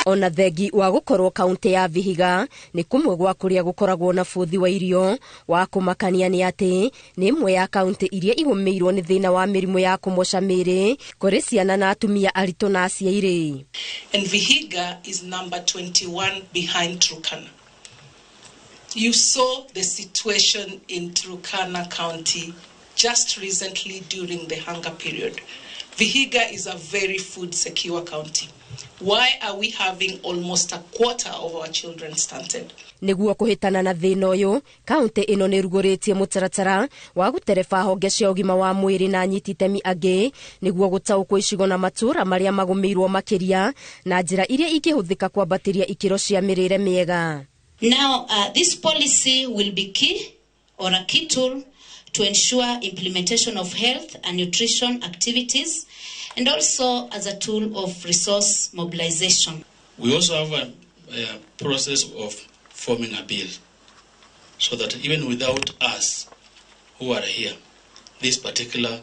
Ona thengi wa gũkorwo kaunti ya Vihiga nĩ kũmwe gwa kũrĩa gũkoragwo na bũthi wa irio, wa kũmakania nĩ atĩ nĩ ĩmwe ya kaunti iria igũmĩirwo nĩ thĩna wa mĩrimũ ya kũmoca mĩĩrĩ kũrĩ ciana na atumia aritũ na aciairĩ. And Vihiga is number 21 behind Turkana. You saw the situation in Turkana County just recently during the hunger period. Vihiga is a very food secure county. Why are we having almost a quarter of our children stunted? Nĩguo kũhĩtana na thĩna ũyũ, kaunti ĩno nĩ ĩrugũrĩtie mũtaratara wa gũtereba honge cia ũgima wa mwĩrĩ na anyiti itemi angĩ nĩguo gũtaũkwo icigo na matũũra marĩa magũmĩirwo makĩria na njĩra iria ingĩhũthĩka kwambatĩria ikĩro cia mĩrĩre mĩega. Now, this policy will be key or a key tool to ensure implementation of health and nutrition activities and also as a tool of resource mobilization. We also have a process of forming a bill so that even without us who are here, this particular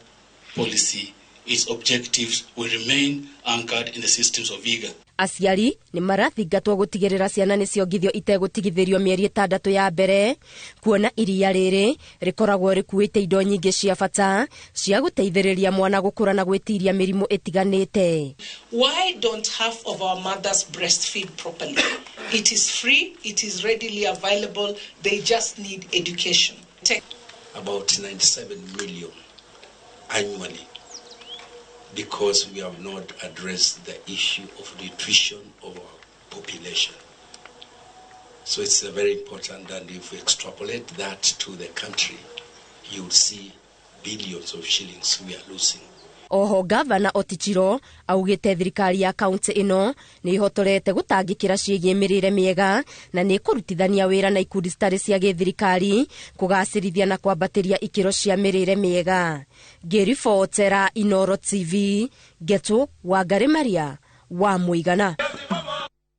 policy, its objectives will remain anchored in the systems of Vihiga. Aciari nĩ marathingatwo gũtigĩrĩra ciana nĩ ciongithio itegũtigithĩrio mĩeri 6 ya mbere, kuona iria rĩrĩ rĩkoragwo rĩkuĩte indo nyingĩ cia bata cia gũteithĩrĩria mwana gũkũra na gwĩtiria mĩrimũ ĩtiganĩte. Why don't half of our mothers breastfeed properly? It is free, it is readily available, they just need education. Take about 97 million annually because we have not addressed the issue of nutrition of our population. So it's very important, and if we extrapolate that to the country, you'll see billions of shillings we are losing. Oho gavana Otichilo augĩte thirikari ya kaunti ĩno nĩ ĩhotorete gũtangĩkĩra ciĩgiĩ mĩrĩre mĩega na nĩ ĩkũrutithania wĩra na ikundi citarĩ cia gĩthirikari kũgacĩrithia na kwambatĩria ikĩro cia mĩrĩre mĩega. Ngĩribotera Inoro TV, Ngetu Wangari Maria wa Mũigana.